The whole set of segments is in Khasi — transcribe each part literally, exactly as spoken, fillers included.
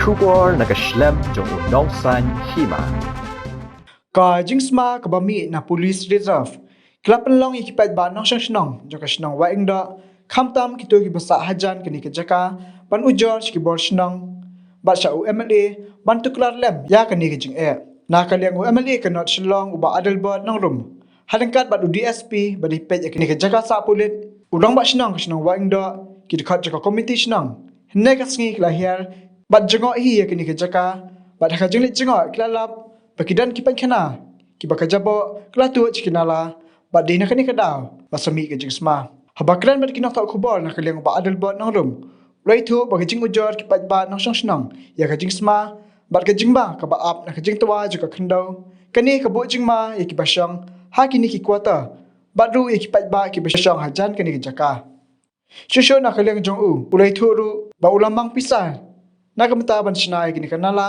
Khubor na ka shlem jong u nongsan hima. Ka jingsma kaba mih na Police Reserve. Ki la pynlong ïa ki paidbah nongshong shnong jong ka shnong Wahingdoh, khamtam kito kiba sah hajan kane ka jaka, ban ujor sha ki bor shnong bad sha u M L A ban tuklar lem ïa kane ka jingeh. Na ka liang u M L A ka North Shillong, u Bah Adelbert Nongrum, ha ryngkat bad u D S P ba dei peit ïa kane ka jaka sah pulit, u rangbah shnong ka shnong Wahingdoh, ki dkhot jong ka komiti shnong, hynne ka sngi ki la hiar bad jngoh hi ïa kane ka jaka, bad ha ka jingleit jngoh ki la lap ba ki don ki painkhana kiba ka jaboh ka la tuid sha ki nala, bad dei na kane ka daw ba sa mih ka jingsma. Haba kren bad ki nongthoh khubor na ka liang u Bah Adelbert Nongrum, u la ïathuh ba ka jingujor ki paidbah nongshong shnong ïa ka jingsma bad ka jingma kaba ap na ka jingtwa jong ka khyndew, kane ka buh jingma ïa kiba shong ha kine ki quarter bad ruh ïa ki paidbah kiba shong hajan kane ka jaka. Shuh shuh na ka liang jong u, u la ïathuh ruh ba u la mang pisa na ka bynta ban shna ïa kane ka nala,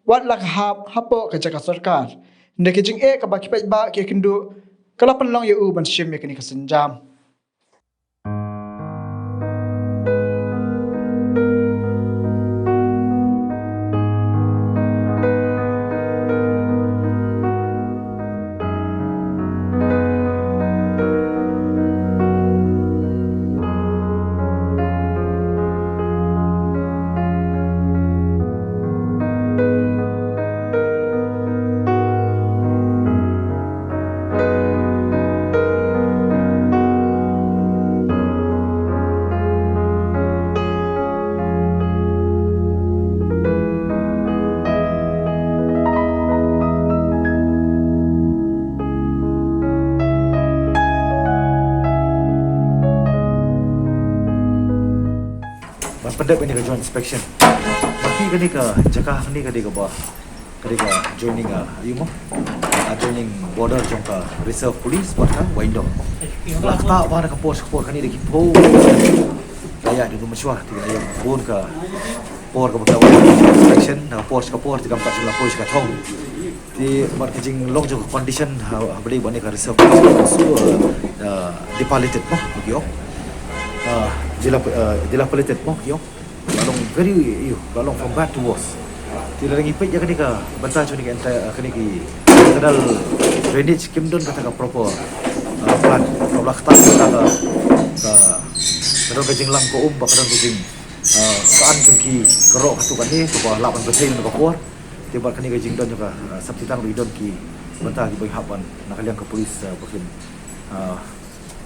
wat la ka hap hapoh ka jaka sorkar. Hynrei ka jingeh kaba ki paidbah ki ïakynduh ka la pynlong ïa u ban shim ïa kane ka sienjam. Ban pyndep ïa kane ka joint inspection. Ba ki kane ka jaka kane ka dei kaba, ka dei ka joining, ah, ïa mo, adjoining border jong ka Reserve Police bad ka Wahingdoh. Ba la ktah ba na ka por sha ka por kane dei ki phew. Ka ïa dei ka mashwar, te ka ïa bun ka por kaba ka inspection, na ka por sha ka por, te kam pat shu la poi sha ka thong. Te bad ka jinglong jong ka condition ha, ha ba dei ba ne ka Reserve Police ka su, uh, uh, depleted mo ki ong. Uh, dilap-, uh, dilapidated mo ki ong. Ka long very, ïa, ka long from bad to worse. Te lada ngi peit ïa kane ka bynta jong kane ka entire, uh, kane ki internal drainage kim don kata ka proper, uh, plan. Ka la ktah kata ka, ka, ka don ka jinglang ka um bad ka don ka jing, uh, ka an jong ki kyrroh katto katne kaba lah ban pynthei na ka por. Te bad kane ka jingdon jong ka, ah, sap titang ruh i don ki bynta kiba i hap ban na ka liang ka police, ah, ba kin, ah,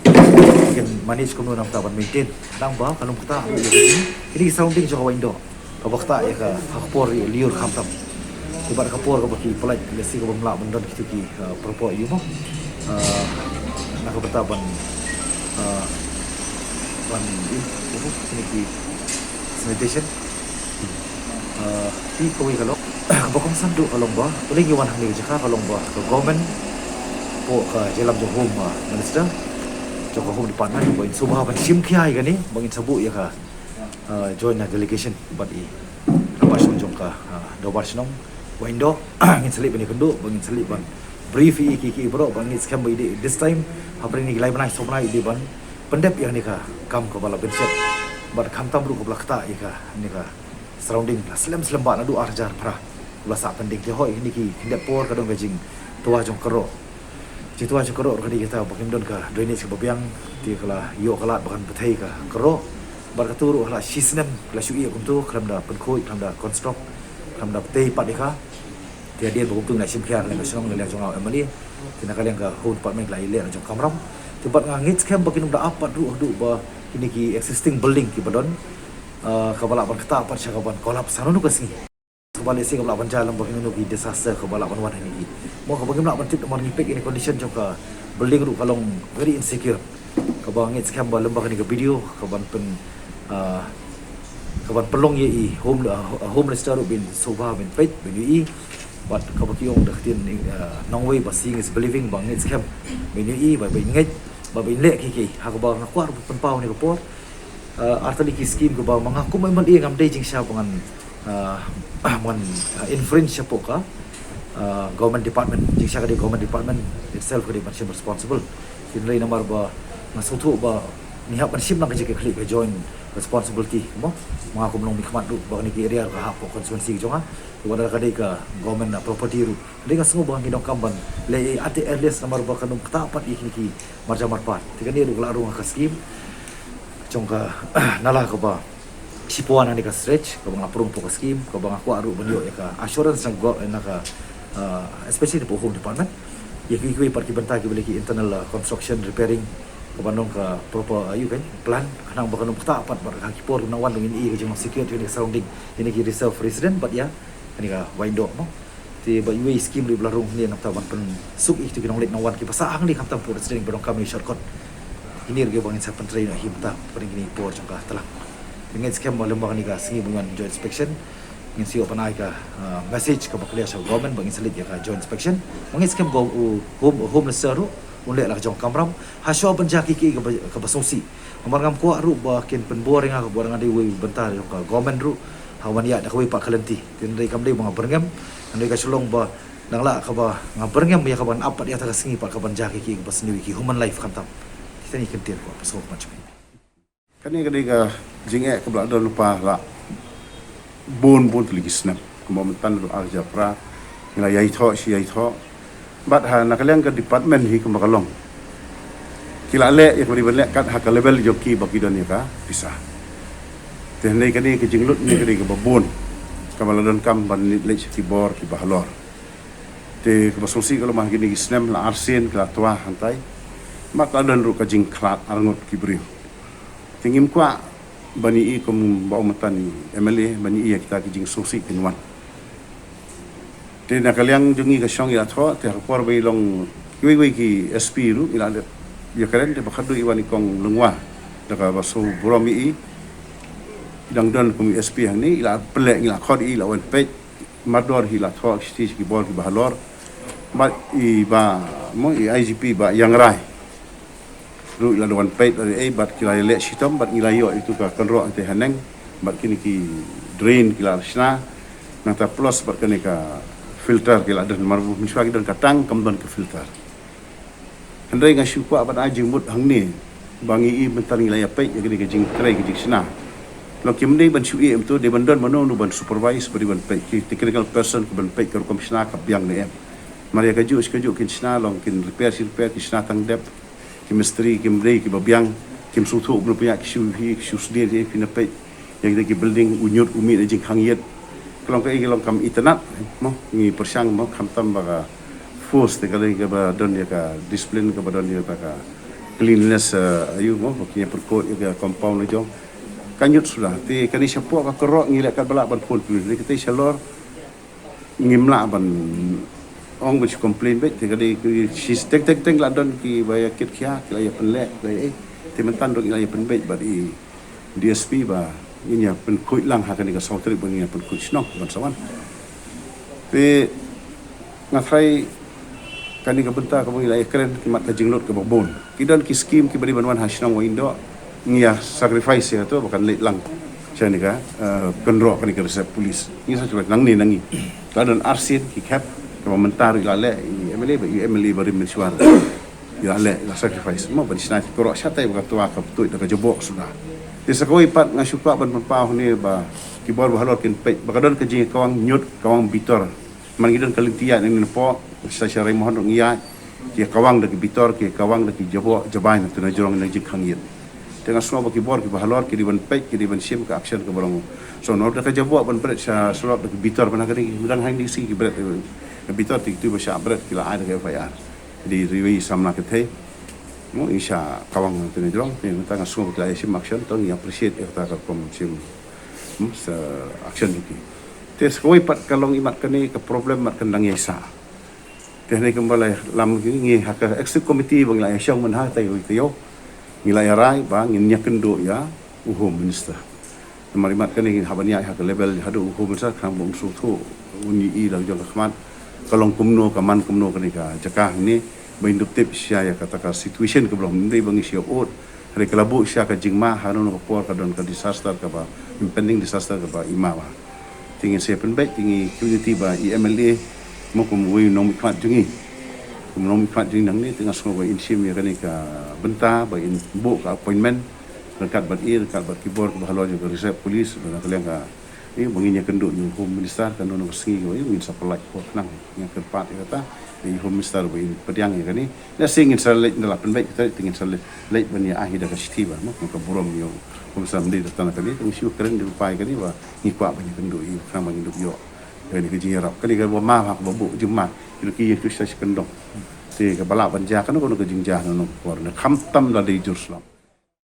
ba kin manage kumno na ka bynta ban maintain. Dang ba ka long ktah ruh ïa kine ki surrounding jong ka Wahingdoh. Kaba ktah ïa ka ha ka por ïa lyiur khamtam. Te bad ka por kaba ki pynlait lehse kaba ym lah ban don kito ki, ah, proper ïa mo. Ah, na ka bynta ban, ah, ban ïa kine ki sanitation. Ah, te kawei ka long kaba kongsan duh ka long ba, pule ngi wan hangne ka jaka ka long ba ka government, hapoh ka jingïalam jong Home, ah, Minister, jong ka Home Department, ba in sngewbha ban shim khia ïa kane, ba ngin sa buh ïa ka, ah, joint delegation bad i rangbah shnong jong ka, ah, Dorbar Shnong Wahingdoh, ngin sa leit ban ïakynduh, ba ngin sa leit ban brief ïa ki, ki baroh, ba ngin skhem ba i dei this time, hapdeng kine ki lai bnai saw bnai i dei ban pyndep ïa kane ka kam kaba la bynshet. Bad khamtam ruh kaba la ktah ïa kane ka surrounding la slem slem bha naduh ar hajar phra. U la sah pending te hooid kine ki khyndiat por ka don ka jingtwa jong kyrroh. Jingtwa jong kyrroh ruh ka dei kata ba kim don ka drainage kaba biang, te ka la ïoh ka lad ba kan pynthei ka kyrroh. Bad kato ruh ha la shi snem ka la shu ïeh kumto khlem da pynkhuid, khlem da construct, khlem da pynthei pat ïa ka. Te hadien ba kumto ngi la shim khia na ka liang ka shnong, na ka liang jong nga u M L A. Te na ka liang ka Home Department ka la ïaleh na jong ka kamram. Te bad nga ngeit skhem ba kin ym da ap pat ruh haduh ba kine ki existing building kiba don, ah, kaba lah ban ktah pat sha kaban collapse hano hano ka sngi. Kaba lehse kaba lah ban jia lem bad kino kino ki disaster kaba lah ban wan ha kine ki. Mo kaba ngim lah ban tip namar ngi peit ïa kane condition jong ka building ruh ka long very insecure. Kaba ngeit skhem ba lem bad kane ka video kaban pyn, ah, kaban pynlong ïa i Home, ah, Home Minister ruh ba in sngewbha ba in peit ba in ïohi. Bad kaba ki ong da ka ktien, ah, nongwei ba seeing is believing, ba ngeit skhem ba in ïohi, ba, ba in ngeit, ba, ba in leh kiei kiei. Ha kaba nga kwah ruh ban pynpaw ha kane ka por. Ah, artylli ki scheme kiba ma nga kum u M L A ngam dei jingshisha ba ngan, ah, ba ngan, ah, infringe shapoh ka, ah, government department, jingshisha ka dei government department itself ka dei ban shim responsible. Hynrei namar ba nga sngewthuh ba Ngi hap ban shim lang ka jingkitkhlieh, ka joint responsibility, mo. Ma nga kum u nongmihkhmat ruh, ba kane ka area ka hap ka constituency ka jong nga. Te wat la ka dei ka government na property ruh, ka dei, nga sngew ba ngi donkam ban leh at the earliest, namar ba kan ym ktah pat ïa kine ki marjan marpa. Te kane ruh ka la rung ha ka scheme jong ka nala kaba shiphew hangne ka stretch, kaba nga la pynrung hapoh ka scheme, kaba nga kwah ruh ban ïoh ïa ka assurance na go, na ka, uh, especially na Home Department, ïa kiwei kiwei pat ki bynta kiba leh ki internal, uh, construction, repairing, kaba long ka proper, uh, ïa ka plan, khnang ba kan ym ktah pat, bad ha ki por nangwan ruh ngin ïoh ka jinglong secure ïa kane ka surrounding, ïa kine ki reserve resident, bad ïa kane ka Wahindok, mo. Te bad iwei i scheme ruh ba la rung hangne, nangta ban pynsuk ïa kito ki nongleit nongwan kiba sah hangne, khamtam hapoh resident ba donkam ïa u shortcut. Ine ruh kiba ngin sa pyntrei noh hi mynta, hapdeng kine ki por jong ka tlang. Te ngin skhem ba lem bad kane ka sngi ba ngin wan joint inspection, ngin sa ïoh ban ai ka, uh, message kaba clear sha government ba ngin sa leit ïa ka joint inspection. Ba ngin skhem ba u Home, Home Minister ruh un leh la ka jong ka kamram, hashwa ban jia kiei kiei kaba, kaba sngewsih. Namar ngam kwah ruh ba kin pynbor ïa nga, ka bor nga dei uwei u bynta jong ka government ruh, ha ban ïaid da kawei pat ka lynti. Te hynrei kam dei ba nga byrngem, hynrei ka shu long ba nang lah kaba nga byrngem ïa kaban ap pat ïa kata ka sngi pat kaban jia kiei kiei kaba sniew ïa ki human life, khamtam kita ki kyntien, ko, pynshong mat jong ngi. Kane ka dei ka jingeh kaba la don lypa la bun bun tylli ki snem. Kumba mynta naduh ar hajar phra ngi la ïai thoh shi ïai thoh. Bad ha na ka liang ka department hi kumba ka long, ki la leh ïa kaba dei ban leh kat ha ka level jong ki ba ki don ïa ka pisa. Te hynrei kane ka jinglut ne ka dei kaba bun, kaba la donkam ban leit sha ki bor kiba halor. Te kaba sngewsih ka long, ha kine ki snem la arsien ki la twa hangtai, bad la don ruh ka jingkhlad arngut ki briew. Te ngim kwah ban ïohi kum ba ong mynta i MLA ban ïohi ïa kita ki jingsngewsih kin wan. Te na ka liang jong ngi ka shong ngi la thoh, te ha ka por ba i long kiwei kiwei ki SP ruh i la ïakren, te ba khadduh i wan i kong Lyngwa da kaba sngewburom ïa i, i dang don kum i SP hangne, i la pynleh, ngi la khot ïa i, i la wan peit. Mardor hi la thoh shithi sha ki bor kiba halor. Bad i Bah, mo, i IGP Bah Iangrai ruh i la wan peit, la ei, bad ki la leh shitom, bad ngi la ïoh ïa itu ka kynroh te haneng, bad kine ki drain ki la shna, nangta plus bad kane ka filter ki la don, namar mynshuwa ki don ka tank, kam don ka filter. Hynrei nga shu kwah ban ai jingmut hangne ba ngi i mynta ngi la ïa peit ïa kane ka jingtrei ka jingshna. Long kim dei ban shu ïeh em, to dei ban don mano mano ban supervise, ba dei ban peit, ki technical person ki ban peit ka rukom shna ka biang ne em. Namar ïa kajuh shi kajuh kin shna, long kin repair shi repair, kin shna tang dep. Ki mistri kim dei kiba biang, kim sngewthuh, bun pynïaid ki shu hi, ki shu sdien hi, phin ïa peit ïa kita ki building, u ñiut u mih na jingkhang ïit. Ka long kaei, ka long kam itynnad, mo, ngi pyrshang, mo, khamtam ba ka force te ka dei kaba don ïa ka discipline, kaba don ïa ka cleanliness, eh, aïu, mo, ba ki ïa pyrkhat ïa ka compound la jong. Ka ñiut suda. Te kane shapoh ka kynroh ngi leh katba lah ban phone police. Te kata shalor ngim lah ban ong ban shu complain beit, te ka dei ki shi teng teng teng la don kiba ïa kit khia, ki la ïa pynleh, ki la ïa, eh, te mynta ruh ngi la ïa pynbeit bad i DSP ba ngin ïa pynkhuid lang ha kane ka saw tarik ba ngin ïa pynkhuid shnong ban sa wan. Te nga tharai kane ka bynta kaba ngi la ïa kren, ki mat ka jinglut kaba bun. Ki don ki scheme kiba dei ban wan ha shnong Wahindok, ngi ïa sacrifice ïa kato ba kan leit lang sha kane ka, eh, kynroh kane ka reserve police. Ngi sacrifice nangne nangne. La don arsien ki khep, kaba mynta ruh i la leh i MLA, ba i MLA barim mynshuwa i la leh, i la sacrifice, mo, ban shna ki kynroh shatai ba ka twa ka tuid da ka jaboh suda. Te sa kawei pat nga shu kwah ban pynpaw hangne ba ki bor ba halor kin peit ba ka don ka jingkawang ñiut, kawang bitor. Man ngi don ka lynti ïaid nangne napoh, sa sha Raimahon ruh ngi ïaid. Ki kawang da ki bitor, ki kawang da ki jaboh jabai na tu na jrong na jingkhang ïit. Te nga sngew ba ki bor kiba halor ki dei ban peit, ki dei ban shim ka action kaba long. So, nor da ka jaboh ban bret sha surok da ki bitor, ban ha kane ki dang hang di si ki bret, eh, bitor, te kito ba shah bret ki la ai da ka FIR. Dei riwi samla ka thei. Mo, i shah kawang na tu na jrong, te mynta nga sngew ba ki la ïa shim action, to ngi appreciate ïa kata ka rukom shim, hmm, sa action jong ki. Te sa kawei pat ka long i mat kane ka problem mat kan dang ïa sah. Te hangne kumba la lam ki ngi ha ka executive committee ba ngi la ïa shong mynha tai wi taïew. Ngi la ïa rai ba ngin ïa kynduh ïa u Home Minister. Namar i mat kane ngin hap ban ïaid ha ka level haduh u Home Minister khnang ba un sngewthuh, un ïohi la jong ka khmat. Ka long kumno, ka man kumno kane ka jaka hangne. Ba in dup tip shisha ïa kata ka situation kaba long, ym dei ba ngi shu ïa ud. Hynrei ka la buh shisha ka jingma, ha kano kano ka por ka don ka disaster kaba, impending disaster kaba i ma ba. Te ngin sa pynbeit, te ngi community ba i MLA, mo, kum uwei u nongmihkhmat jong ngi. Kum u nongmihkhmat jong ngi nangne, te nga sngew ba in shim ïa kane ka bynta, ba in buh ka appointment, ryngkat bad i, ryngkat bad ki bor kiba halor ïa ka reserve police, na ka liang ka, eh, ba ngin ïakynduh ïa u Home Minister, kano kano ka sngi kaba ïa ngin sa pynlait por khnang, ngin kyrpad ïa kata ïa u Home Minister ba in pdiang ïa kane. Lehse ngin sa leit, nda la pynbeit kita, te ngin sa leit, leit ban ïa ai da ka shithi ba, mo, ka burom ïa u Home Minister, mynta da tang kane, te ngin shu kren da u pai kane ba ngi kwah ban ïakynduh ïa u khnang ba ngin dup ïoh ïa kane ka jingïarap. Kane kaba ma ha kaba buh jingma, ïa ki ïa ki sa shi kyndong. Te kaba lah ban jia kano kano ka jingjia, kano kano ka por, na khamtam la dei jur slap.